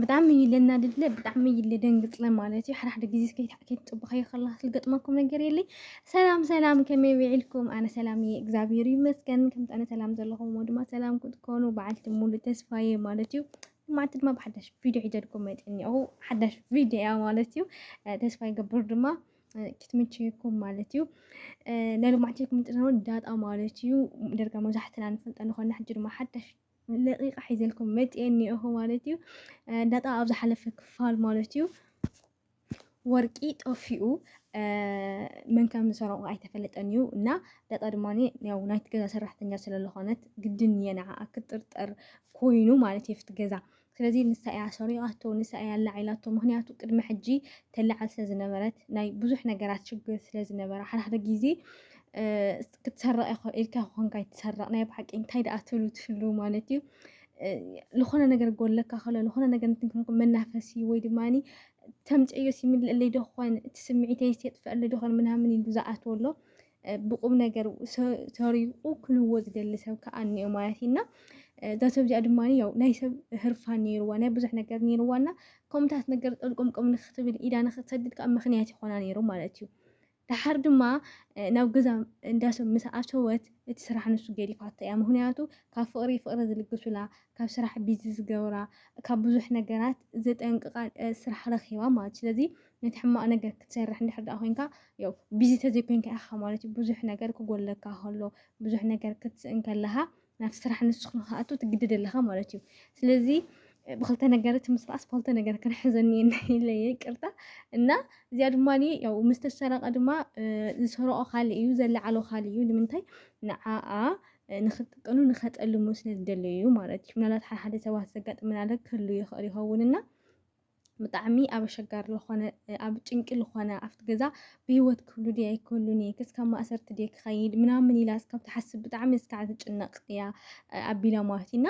ብጣዕሚ እዩ ለናድድለ፣ ብጣዕሚ እዩ ለደንግፅለ ማለት እዩ። ሓደ ሓደ ግዜ ከይትፅብኸዮ ከለኻ ዝገጥመኩም ነገር የለይ። ሰላም ሰላም፣ ከመይ ውዒልኩም? ኣነ ሰላም እየ፣ እግዚኣብሔር ይመስገን። ከምቲ ኣነ ሰላም ዘለኹም እሞ ድማ ሰላም ክትኮኑ በዓልቲ ሙሉ ተስፋ እየ ማለት እዩ። ማዕንቲ ድማ ብሓዳሽ ቪድዮ ሒዘልኩም መፅእ እኒኣኹ። ሓዳሽ ቪድዮ እያ ማለት እዩ። ተስፋ ይገብር ድማ ክትምችየኩም ማለት እዩ። ናይ ሎማዕቲ ኢልኩም ትፅነው ዳጣ ማለት እዩ። ደርጋ መብዛሕትና ንፈልጠ ንኾና ሕጂ ድማ ሓዳሽ ለቂቃ ሒዘልኩም መፅእ እኒኣኹ ማለት እዩ። ዳጣ ኣብ ዝሓለፈ ክፋል ማለት እዩ ወርቂ ጠፊኡ መን ከም ዝሰረቆ ኣይተፈለጠን እዩ። እና ዳጣ ድማ ያው ናይቲ ገዛ ሰራሕተኛ ስለዝኾነት ግድን እየ ንዓኣ ክጥርጠር ኮይኑ ማለት እዩ ኣብቲ ገዛ። ስለዚ ንሳ እያ ሰሪቓቶ፣ ንሳ እያ ኣላዒላቶ። ምኽንያቱ ቅድሚ ሕጂ ተላዓል ስለ ዝነበረት ናይ ብዙሕ ነገራት ሽግር ስለ ዝነበረ ሓደ ሓደ ግዜ ክትሰረቕ ኢልካ ኮንካ ይትሰረቕ ናይ ብሓቂ እንታይ ደኣ ትብሉ ትህልው ማለት እዩ። ዝኾነ ነገር ጎለካ ከሎ ዝኾነ ነገር እንትንክንኩም መናፈሲ ወይ ድማ ተምፅዮ ሲምልእለይ ዶ ኾን እቲ ስምዒተይ የጥፈኣለይ ዶ ኾን ምናምን ኢሉ ዝኣትወ ኣሎ። ብቁም ነገር ሰሪቁ ክልዎ ዝደሊ ሰብ ከዓ እኒኦ ማለት ኢና። እዛ ሰብ እዚኣ ድማ ያው ናይ ሰብ ህርፋ ነይርዋ ናይ ብዙሕ ነገር ነይርዋ እና ከምኡታት ነገር ጠልቆምቆም ንክትብል ኢዳ ንክትሰድድ ከዓ ምክንያት ይኾና ነይሩ ማለት እዩ። ደሓር ድማ ናብ ገዛ እንዳሰብ ምስ ኣተወት እቲ ስራሕ ንሱ ገዲፋቶ እያ። ምክንያቱ ካብ ፍቅሪ ፍቅሪ ዝልግሱላ ካብ ስራሕ ቢዚ ዝገብራ ካብ ብዙሕ ነገራት ዘጠንቅቃ ስራሕ ረኪባ ማለት ስለዚ ነቲ ሕማቅ ነገር ክትሰርሕ እንድሕር ደኣ ኮይንካ ያው ቢዚ ተዘይኮይንካ ኢኻ ማለት እዩ ብዙሕ ነገር ክጎለካ ከሎ ብዙሕ ነገር ክትስእን ከለካ ናብ ስራሕ ንስኹ ንክኣቱ ትግድድ ኣለኻ ማለት እዩ። ስለዚ ብክልተ ነገር እቲ ምስራስ ብክልተ ነገር ክንሕዞ እኒኤና ኢለ እየ ይቅርታ። እና እዚኣ ድማ ያው ምስ ተሰረቐ ድማ ዝሰረቆ ካልእ እዩ ዘለዓሎ ካልእ እዩ ንምንታይ ንዓኣ ንክጥቀኑ ንከጠልሙ ስለ ዝደለዩ እዩ ማለት እዩ። ምናልባት ሓደ ሓደ ሰባት ዘጋጥመና ክህሉ ይኽእል ይኸውን እና ብጣዕሚ ኣብ ኣሸጋሪ ዝኾነ ኣብ ጭንቂ ዝኾነ ኣብቲ ገዛ ብህይወት ክህሉ ድየ ኣይክህሉን እየ ክስካብ ማእሰርቲ ድየ ክኸይድ ምናምን ኢላ እስካብ ትሓስብ ብጣዕሚ እስካዕ ትጭነቕ እያ ኣቢላ ማለት እዩ እና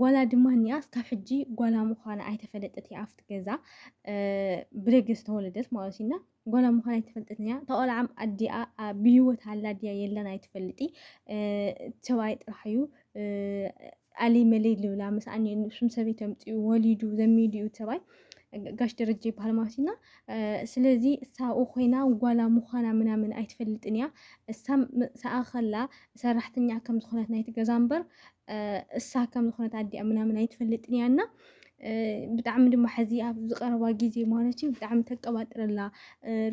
ጓላ ድማ እኒኣ እስካብ ሕጂ ጓላ ምዃና ኣይተፈለጠት እያ ኣብቲ ገዛ ብደገ ዝተወለደት ማለት እዩ እና ጓላ ምዃና ኣይተፈልጠት እያ ተቆልዓም ኣዲኣ ብህይወት ኣላ ድያ የለን ኣይትፈልጢ ሰብኣይ ጥራሕ እዩ ኣሊ መለይ ልብላ ምስ ኣኒ ንሱም ሰበይቲ ኣምፅኡ ወሊዱ ዘሚዱ እዩ ሰብኣይ ጋሽ ደረጀ ይበሃል ማለት ኢና ስለዚ እሳኡ ኮይና ጓላ ምዃና ምናምን ኣይትፈልጥን እያ እሳ ሰኣ ከላ ሰራሕተኛ ከም ዝኾነት ናይቲ ገዛ እምበር እሳ ከም ዝኾነት ኣዲኣ ምናምን ኣይትፈልጥን እያ እና ብጣዕሚ ድማ ሕዚ ኣብ ዝቀረባ ግዜ ማለት እዩ ብጣዕሚ ተቀባጥረላ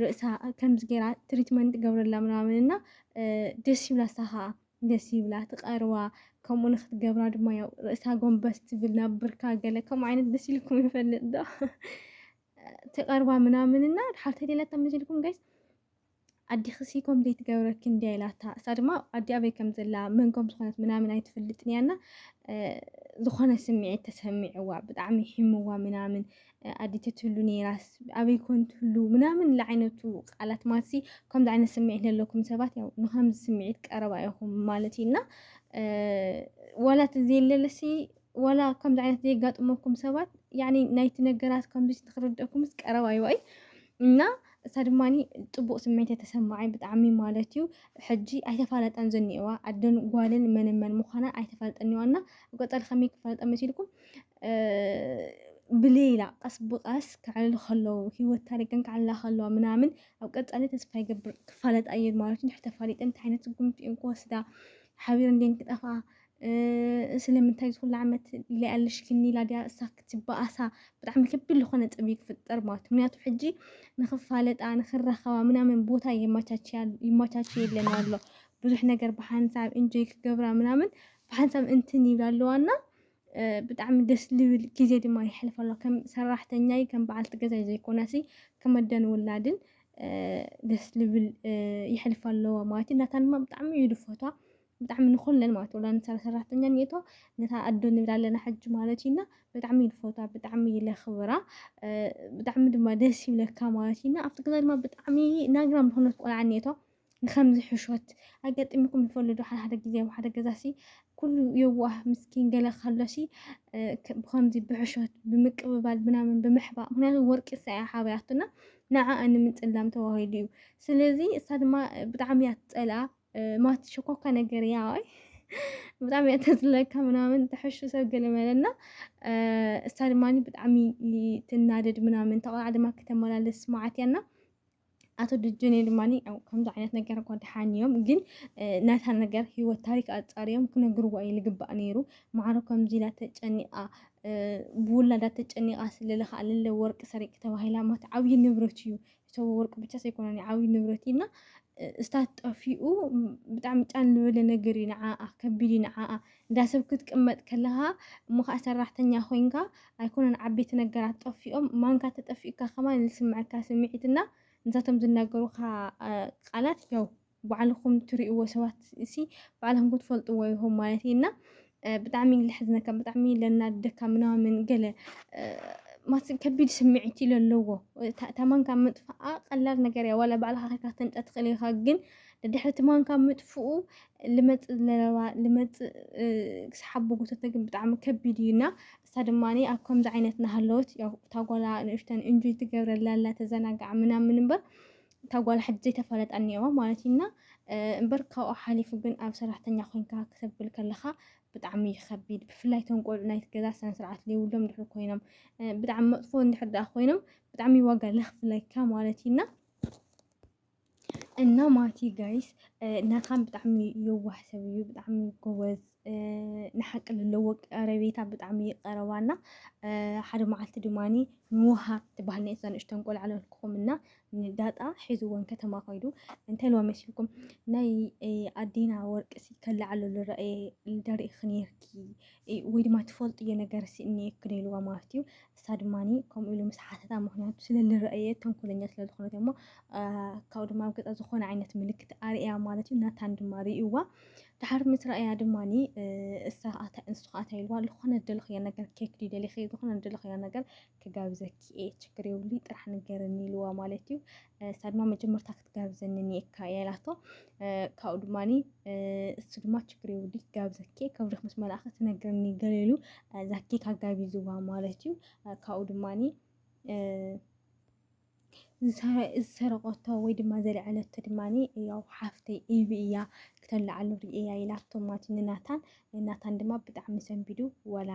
ርእሳ ከምዚ ገይራ ትሪትመንት ገብረላ ምናምን እና ደስ ይብላ እሳ ከዓ ደስ ይብላ ትቐርባ ከምኡ ንክትገብራ ድማ ያው ርእሳ ጎንበስ ትብል ናብ ብርካ ገለ ከምኡ ዓይነት ደስ ኢልኩም ይፈልጥ ዶ ትቐርባ ምናምን እና ሓፍተይ ኢላታ መሲልኩም ጋይስ ኣዲኽሲ ከም ዘይትገብረኪ እንድያ ኢላታ እሳ ድማ ኣዲ ኣበይ ከም ዘላ መን ከም ዝኾነት ምናምን ኣይትፈልጥን እያ እና ዝኾነ ስምዒት ተሰሚዕዋ ብጣዕሚ ሒምዋ ምናምን ኣዲ ተትህሉ ነይራስ ኣበይ ኮን ትህሉ ምናምን ለዓይነቱ ቃላት ማለትሲ ከምዚ ዓይነት ስምዒት ለለኩም ሰባት ያው ንከምዚ ስምዒት ቀረባ ኢኹም ማለት እዩ እና ዋላ እቲ ዘየለለሲ ዋላ ከምዚ ዓይነት ዘየጋጥመኩም ሰባት ያኒ ናይቲ ነገራት ከምዚ ንክርደእኩምስ ቀረባ ይዋ እዩ እና እሳ ድማ ፅቡቅ ስምዒት የተሰማዓይ ብጣዕሚ ማለት እዩ ሕጂ ኣይተፋለጠን ዘኒኤዋ ኣደን ጓልን መንን መን ምዃና ኣይተፋልጠን እኒዋ እና ኣብ ቀፃሊ ከመይ ክፋለጠ መሲልኩም ብሌላ ቀስ ብቀስ ክዕልሉ ከለዉ ህይወት ታሪክን ክዕልላ ከለዋ ምናምን ኣብ ቀፃሊ ተስፋ ይገብር ክፋለጣ እየ ማለት እዩ ተፋሊጠ እንታይ ዓይነት ስጉምቲ እየን ክወስዳ ሓቢር እንዴን ክጠፍኣ ስለምንታይ ዝኩሉ ዓመት ኢለ ኣለሽክኒ ኢላ ድያ እሳ ክትበኣሳ ብጣዕሚ ከቢድ ዝኾነ ፀቢብ ክፍጠር ማለት ምክንያቱ ሕጂ ንክፋለጣ ንክራኸባ ምናምን ቦታ ይመቻቸየለን ኣሎ ብዙሕ ነገር ብሓንሳብ እንጆይ ክገብራ ምናምን ብሓንሳብ እንትን ይብላ ኣለዋ እና ብጣዕሚ ደስ ልብል ግዜ ድማ ይሕልፍ ኣሎ ከም ሰራሕተኛይ ከም በዓልቲ ገዛይ ዘይኮነሲ ከም ኣደን ውላድን ደስ ልብል ይሕልፍ ኣለዎ ማለት እዩ ናታን ድማ ብጣዕሚ እዩ ዝፈቷ ብጣዕሚ ንኩለን ማለት ወላ ንሳ ሰራሕተኛ እኒኤቶ ነታ ኣዶ ንብል ኣለና ሕጂ ማለት እዩ እና ብጣዕሚ እዩ ዝፈቷ ብጣዕሚ እዩ ለኽብራ ብጣዕሚ ድማ ደስ ይብለካ ማለት እዩ እና ኣብቲ ገዛ ድማ ብጣዕሚ ናግራም ዝኾነት ቆልዓ እኒኤቶ ንከምዚ ሕሾት ኣጋጢምኩም ይፈልዶ ሓደ ሓደ ግዜ ኣብ ሓደ ገዛ ሲ ኩሉ የዋህ ምስኪን ገለ ከሎ ሲ ብከምዚ ብሕሾት ብምቅብባል ምናምን ብምሕባእ ምክንያቱ ወርቂ ሳ እያ ሓበያቱና ንዓኣ ንምፅላም ተባሂሉ እዩ ስለዚ እሳ ድማ ብጣዕሚ እያ ትፀልኣ ማት ሸኮካ ነገር እያ ኣይ ብጣዕሚ እያ ተዝለካ ምናምን፣ ትሕሹ ሰብ ገለ መለና። እሳ ድማ ብጣዕሚ ትናደድ ምናምን፣ ተቆልዓ ድማ ክተመላለስ ስማዓት ያና። ኣቶ ደጀኔ ድማ ከምዚ ዓይነት ነገር እኳ ደሓን እዮም፣ ግን ናታ ነገር ህይወት ታሪክ ኣጻርዮም ክነግርዋ እዩ ልግባእ ነይሩ። ማዕሮ ከምዚ ኢላ ተጨኒቓ፣ ብውላዳ ተጨኒቓ ስለለ ከዓ ልለ ወርቂ ሰሪቂ ተባሂላ ማለት ዓብዪ ንብረት እዩ። እቶ ወርቂ ብቻ ዘይኮነ ዓብዪ ንብረት እዩ እና፣ እስታት ጠፊኡ ብጣዕሚ ጫን ዝበለ ነገር እዩ ንዓኣ፣ ከቢድ እዩ ንዓኣ። እንዳ ሰብ ክትቅመጥ ከለኻ እሞ ከዓ ሰራሕተኛ ኮይንካ ኣይኮነን ዓበይቲ ነገራት ጠፊኦም፣ ማንካ ተጠፊእካ ከማን ዝስምዐካ ስምዒትና ንሳቶም ዝናገሩካ ቃላት ያው ባዕልኹም ትሪእዎ ሰባት ሲ ባዕልኹም ክትፈልጥዎ ኢኹም ማለት እዩ እና ብጣዕሚ ለሕዝነካ ብጣዕሚ ለናደካ ምናምን ገለ ማለት ከቢድ ስምዒት እዩ ለለዎ። ተማንካ ምጥፋኣ ቀላል ነገር እያ። ዋላ ባዕልኻ ከይካ ተንጨ ትኽእል ኢኻ፣ ግን ድሕሪ ትማንካ ምጥፍኡ ልመጽእ ዘለዋ ልመጽእ ክስሓቦ ጎተተ ግን ብጣዕሚ ከቢድ እዩ እና እሳ ድማ ኣብ ከምዚ ዓይነት ናሃለወት ያው እታ ጓላ ንእሽተን እንጆይ ትገብረላ ኣላ ተዘናግዓ ምናምን እምበር እታ ጓል ሕጂ ዘይተፋለጣ እኒኦዋ ማለት እዩ እና እምበር ካብኡ ሓሊፉ ግን ኣብ ሰራሕተኛ ኮይንካ ክተብል ከለኻ ብጣዕሚ እዩ ከቢድ። ብፍላይ እቶም ቆልዑ ናይቲ ገዛ ስነ ስርዓት ዘይብሎም ድሕሪ ኮይኖም ብጣዕሚ መጥፎ እንድሕር ደኣ ኮይኖም ብጣዕሚ ዋጋ ለኽፍለካ ማለት እዩ እና እና ማቲ ጋይስ ናታን ብጣዕሚ የዋህ ሰብ እዩ፣ ብጣዕሚ ጎበዝ ንሓቂ ለለዎ ቀረቤታ ብጣዕሚ ይቀረባና። ሓደ መዓልቲ ድማኒ ንውሃ ትበሃል ናይ እዛ ንእሽተን ቆልዓ ለልክኹም እና ንዳጣ ሒዝወን ከተማ ከይዱ እንታይ ኢልዋ መሲልኩም ናይ ኣዴና ወርቂ ሲ ከለዓሉ ልረኣየ ልደርእኺ ነርኪ ወይ ድማ ትፈልጥዮ ነገር ሲ እኒኤኪ ዶ ኢልዋ ማለት እዩ። እሳ ድማኒ ከምኡ ኢሉ ምስ ሓተታ ምክንያቱ ስለ ልረኣየ ተንኮለኛ ስለ ዝኾነት እሞ ካብኡ ድማ ኣብ ገጻ ዝኾነ ዓይነት ምልክት ኣርእያ ማለት እዩ። ናታን ድማ ርእይዋ ድሓር ምስ ረኣያ ድማኒ እሳ ንሱ ከዓ እንታይ ኢልዋ ዝኾነ ደለኽዮ ነገር ኬክ ድዩ ደሊኺ ዝኾነ ደለኽዮ ነገር ክጋብዘኪ እየ ችግር የብሉ ጥራሕ ንገርኒ ኢልዋ ማለት እዩ። እሳ ድማ መጀመርታ ክትጋብዘኒ እኒኤካ እያ ኢላቶ። ካብኡ ድማኒ እሱ ድማ ችግር የብሉ ክጋብዘኪ እየ ከብድኽ ምስ መላእኸ ትነግርኒ ገለ ኢሉ እዛ ኬክ ኣጋቢዝዋ ማለት እዩ። ካብኡ ድማኒ ዝሰረቆቶ ወይ ድማ ዘልዐለቶ ድማ ያው ሓፍተይ ኤቢ እያ ክተላዓሉ ርእያ ኢላቶ ማለት ንናታን ናታን ድማ ብጣዕሚ ሰንቢዱ ወላ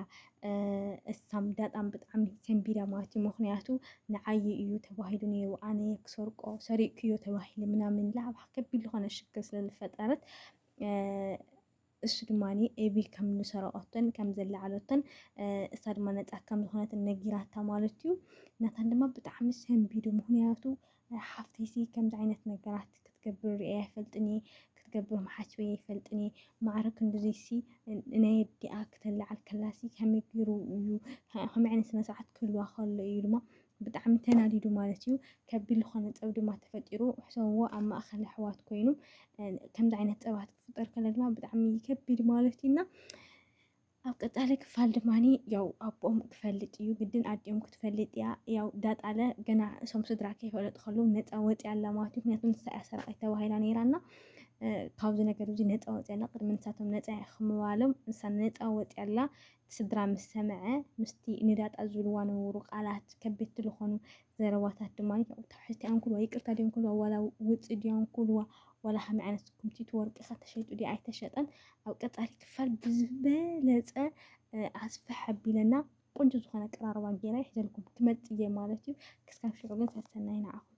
እሳም ዳጣም ብጣዕሚ ሰንቢዳ ማለት እዩ ምክንያቱ ንዓይ እዩ ተባሂሉ ነይሩ ኣነ ክሰርቆ ሰሪቅክዮ ተባሂሉ ምናምን ኢላ ኣብ ከቢድ ዝኾነ ሽግር ስለዝፈጠረት እሱ ድማ ኤቢ ከም ዝሰረቐቶን ከም ዘለዓለቶን እሳ ድማ ነፃ ከም ዝኾነትን ነጊራታ ማለት እዩ። ናታን ድማ ብጣዕሚ ሰንቢዱ ምክንያቱ ሓፍተይሲ ከምዚ ዓይነት ነገራት ክትገብር ሪአ ኣይፈልጥን እየ ክትገብር መሓስበ ኣይፈልጥን እየ ማዕረ ክንድዚሲ ናይ ኣዲኣ ክተለዓል ከላሲ ከመይ ገይሩ እዩ ከመይ ዓይነት ስነ ስርዓት ክህልዋ ከሎ እዩ ድማ ብጣዕሚ ተናዲዱ ማለት እዩ። ከቢድ ዝኾነ ፀብ ድማ ተፈጢሩ ሕሰብዎ ኣብ ማእኸል ኣሕዋት ኮይኑ ከምዚ ዓይነት ፀባት ክፍጠር ከሎ ድማ ብጣዕሚ ከቢድ ማለት እዩ እና ኣብ ቀፃሊ ክፋል ድማ ያው ኣቦኦም ክፈልጥ እዩ ግድን ኣዲኦም ክትፈልጥ እያ ያው ዳጣለ ገና እሶም ስድራ ከይፈለጡ ከለዉ ነፃ ወፂ ኣላ ማለት እዩ ምክንያቱ ንሳ እያ ሰራቂት ተባሂላ ነይራ እና ካብዚ ነገር እዚ ነፃ ወፂ ኣላ ቅድሚ ንሳቶም ነፃ እያ ክምባሎም ንሳ ነፃ ወፂ ኣላ ስድራ ምስ ሰምዐ ምስቲ ንዳጣ ዝብልዋ ነበሩ ቃላት ከበድቲ ዝኾኑ ዘረባታት ድማ ትሕዝቲ ኣንክልዋ ይቅርታ ድዮም ክልዋ ዋላ ውፅእ ድዮም ክልዋ ዋላ ከመይ ዓይነት ስኩምቲ እቲ ወርቂ ከ ተሸይጡ ድዩ ኣይተሸጠን ኣብ ቀፃሊ ክፋል ብዝበለፀ ኣስፍሕ ኣቢለና ቆንጆ ዝኾነ ኣቀራርባ ገይረ ይሕዘልኩም ክመፅእ እየ ማለት እዩ ክስካብ ሽዑ ግን ሰሰናይ ንዓኹም